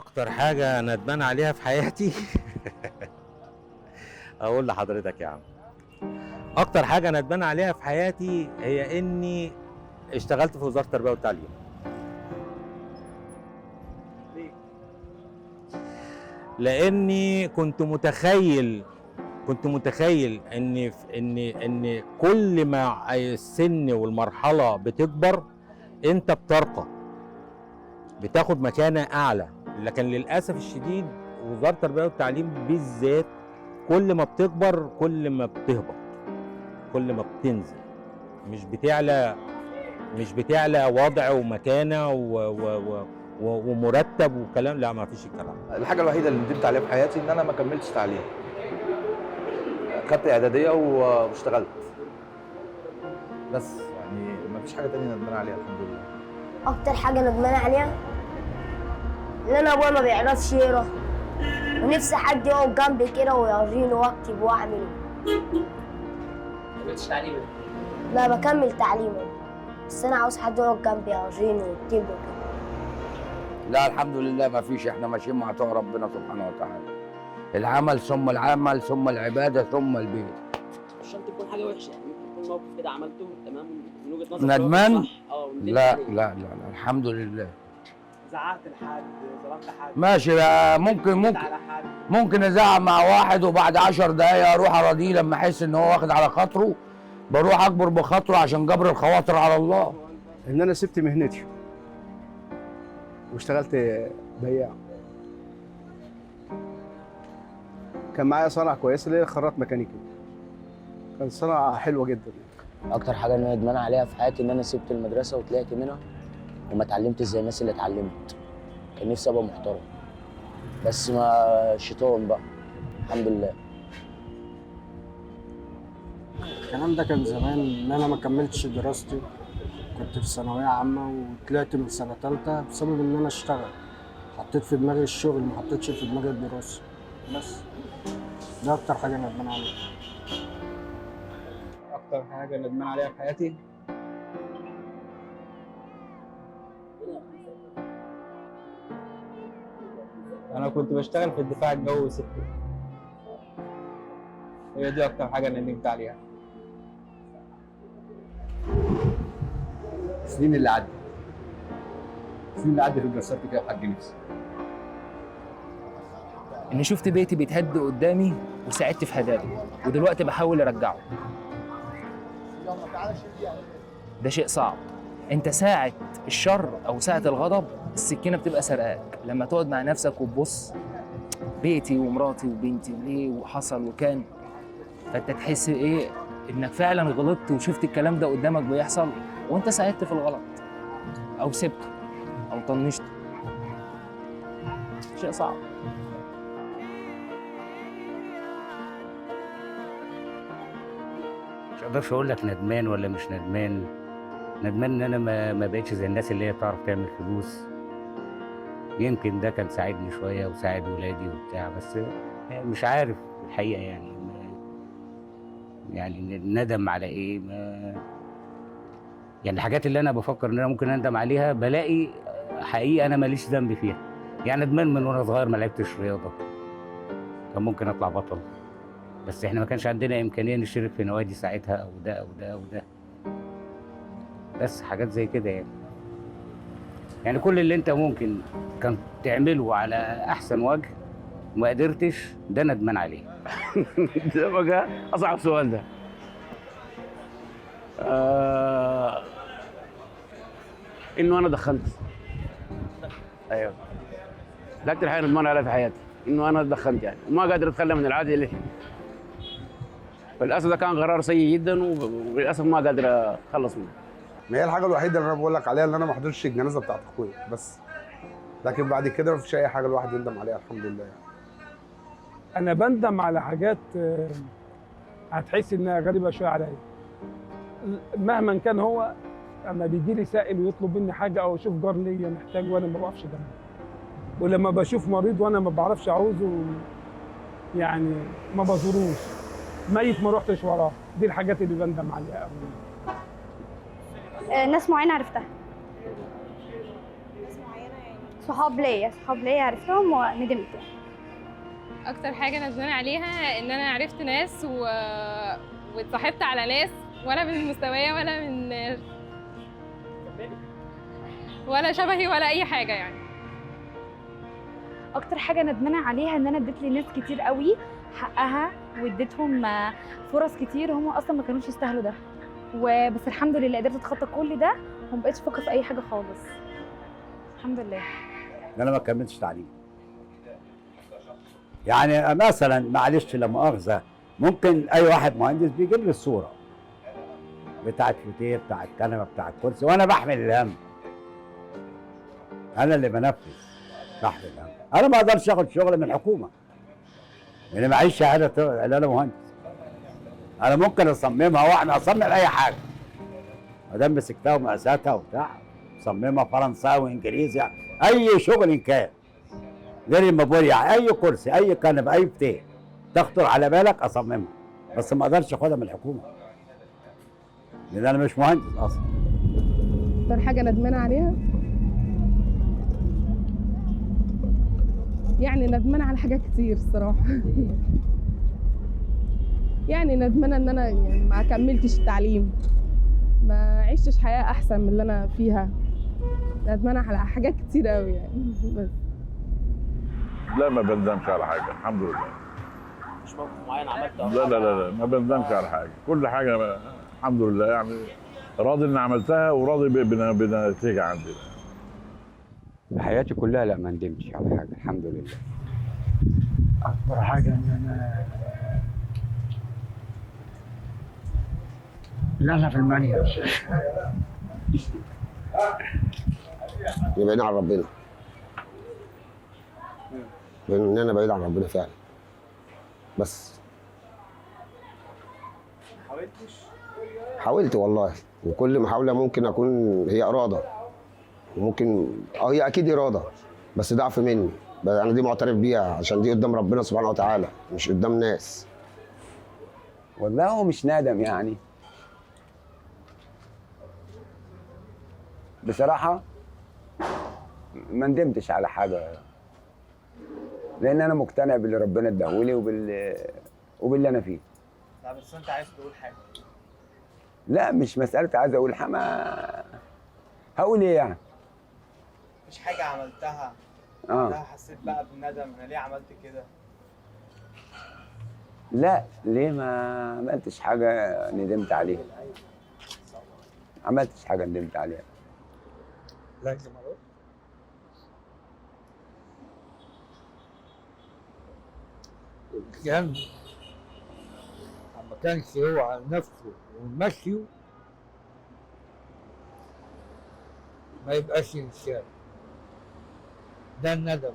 اكتر حاجة ندمان عليها في حياتي اقول لحضرتك يا عم، اكتر حاجة ندمان عليها في حياتي هي اني اشتغلت في وزارة التربية والتعليم. لاني كنت متخيل ان ان ان كل ما السن والمرحلة بتكبر انت بترقى، بتاخد مكانه اعلى، لكن للاسف الشديد وزارة التربية والتعليم بالذات كل ما بتكبر كل ما بتهبط، كل ما بتنزل، مش بتعلى وضع ومكانه ومرتب وكلام، لا ما فيش الكلام. الحاجة الوحيدة اللي ندمت عليها في حياتي ان انا ما كملتش تعليم. خدت اعدادية واشتغلت. بس يعني ما فيش حاجة تانية ندمان عليها الحمد لله. اكتر حاجة ندمان عليها ان انا ابويا ما بيعرفش يقرا، ونفسي حد يقعد جنبي كده ويوريني واكتب واعمل. ما كملتش تعليمك؟ لا بكمل تعليمي، بس انا عاوز حد يقعد جنبي يوريني ويكتب وكده. لا الحمد لله ما فيش، احنا ماشيين مع طاعة ربنا سبحانه وتعالى. العمل ثم العمل ثم العبادة ثم البيت. مش شرط تكون حاجة وحشة، يعني ممكن يكون موقف كده عملته تمام من وجهه نظرك ندمان؟ صح؟ لا لا لا لا الحمد لله. زعقت لحد، ظلمت حد؟ ماشي بقى، ممكن ازعق مع واحد وبعد 10 دقايق اروح اراضيه لما احس ان هو واخد على خاطره، بروح اكبر بخاطره عشان جبر الخواطر على الله. ان انا سبت مهنتي واشتغلت بياع. كان معايا صنعة كويسة اللي هي خراط ميكانيكي. كانت صنعة حلوة جدا. أكتر حاجة أنا ندمان عليها في حياتي إن أنا سبت المدرسة وطلعت منها وما اتعلمتش زي الناس اللي اتعلمت. كان نفسي أبقى محترم، بس ما الشيطان بقى. الحمد لله. الكلام ده كان زمان، إن أنا ما كملتش دراستي، كنت في ثانوية عامة وطلعت من سنة تالتة بسبب إن أنا أشتغل. حطيت في دماغي الشغل، ما حطيتش في دماغي الدراسة. بس ده أكتر حاجة ندمان عليها. أكتر حاجة ندمان عليها في حياتي أنا كنت بشتغل في الدفاع الجوي 6. هي دي أكتر حاجة ندمت عليها. السنين اللي عدت، السنين اللي عدت اتجسرت فيها بحق نفسي. إني شفت بيتي بيتهد قدامي وساعدت في هداده، ودلوقتي بحاول أرجعه. ده شيء صعب. أنت ساعة الشر أو ساعة الغضب السكينة بتبقى سرقاك. لما تقعد مع نفسك وتبص بيتي ومراتي وبنتي وليه وحصل وكان، فأنت تحس إيه؟ إنك فعلا غلطت وشفت الكلام ده قدامك بيحصل وأنت ساعدت في الغلط أو سبته أو طنشته. شيء صعب. مش اقدرش اقول لك ندمان ولا مش ندمان. ندمان ان انا ما بقتش زي الناس اللي هي بتعرف تعمل فلوس. يمكن ده كان ساعدني شوية وساعد ولادي وبتاع، بس مش عارف الحقيقة يعني ندم على ايه. ما يعني الحاجات اللي انا بفكر ان انا ممكن اندم عليها بلاقي حقيقة انا ماليش ذنب فيها. يعني ندمان من وانا صغير ما لعبتش رياضة، كان ممكن اطلع بطل، بس احنا ما كانش عندنا امكانية نشترك في نوادي ساعتها او ده او ده او ده، بس حاجات زي كده يعني كل اللي انت ممكن كان تعمله على احسن وجه وما قدرتش، ده ندمان عليه. ده بقى اصعب سؤال ده. انه انا دخنت. ايوه، ده اكتر حاجة ندمان عليها في حياتي، انه انا دخنت يعني وما قادر اتخلى من العادة اللي. فللاسف ده كان قرار سيء جدا وللاسف ما قادر اتخلص منه. ما هي الحاجة الوحيدة اللي انا بقول لك عليها ان انا ما حضرتش الجنازة بتاعت اخويا بس، لكن بعد كده ما فيش اي حاجة الواحد يندم عليها الحمد لله. يعني انا بندم على حاجات هتحس انها غريبة شوية عليا. مهما كان هو اما بيجي لي سائل ويطلب مني حاجة او اشوف جار ليا محتاج وانا ما بقفش جنبه، ولما بشوف مريض وانا ما بعرفش اعوزه يعني ما بزوروش، ميت ما رحتش وراه. دي الحاجات اللي بندم عليها قوي. ناس معينة عرفتها. ناس معينة يعني صحاب ليا عرفتهم وندمت يعني. اكتر حاجة ندمانه عليها ان انا عرفت ناس واتصاحبت على ناس ولا من مستوايا ولا من ولا شبهي ولا اي حاجة يعني. اكتر حاجة ندمانه عليها ان انا اديت لناس كتير قوي حقها واديتهم فرص كتير هم اصلا ما كانوش يستاهلوا ده، وبس الحمد لله قدرت اتخطى كل ده وما بقتش افكر في اي حاجة خالص الحمد لله. ان انا ما كملتش تعليم. يعني مثلا معلش لا مؤاخذة، ممكن اي واحد مهندس بيجيب لي الصورة بتاعت فوتيه، بتاعت كنبة، بتاعت كرسي، وانا بحمل الهم. انا اللي بنفذ، بحمل الهم. انا ما اقدرش اخد شغل من الحكومة لان معيش شهادة ان انا مهندس. انا ممكن اصممها واعمل اصمم اي حاجة ما دام مسكتها ومقاساتها وبتاع، صممها فرنساوي انجليزي اي شغل ان كان، غير المبوري يعني اي كرسي اي كنبة اي بتاع تخطر على بالك اصممها، بس ما اقدرش اخدها من الحكومة لان انا مش مهندس اصلا. اكتر حاجة ندمانه عليها يعني ندمانه على حاجات كتير الصراحة. يعني ندمانه ان انا يعني ما كملتش التعليم، ما عشتش حياة احسن من اللي انا فيها. ندمانه على حاجات كتير قوي يعني. بس لا ما بندمش على حاجة الحمد لله. مش موقف معين عملته؟ لا لا لا لا ما بندمش على حاجة، كل حاجة الحمد لله يعني راضي اني عملتها وراضي بنتيجة عندي. في حياتي كلها لا ما ندمتش على حاجة الحمد لله. اكبر حاجة ان انا لا انا في المانيا. بعيد عن ربنا. لان انا بعيد عن ربنا فعلا. بس حاولتش؟ حاولت والله، وكل محاولة ممكن أكون هي إرادة، وممكن هي أكيد إرادة بس ضعف مني، بس أنا دي معترف بيها عشان دي قدام ربنا سبحانه وتعالى مش قدام ناس. والله هو مش ندم يعني بصراحة، ما ندمتش على حاجة لأن أنا مقتنع باللي ربنا اداهولي وباللي أنا فيه. لا بس أنت عايز تقول حاجة. لا مش مسألة عايز أقول حاجة، ما هقول إيه يعني؟ مفيش حاجة عملتها لا حسيت بقى بالندم أنا ليه عملت كده؟ لا ليه ما عملتش حاجة ندمت عليها. عملتش حاجة ندمت عليها. لا كان ما كانش هو على نفسه ومشيه ما يبقاش إنسان. ده الندم.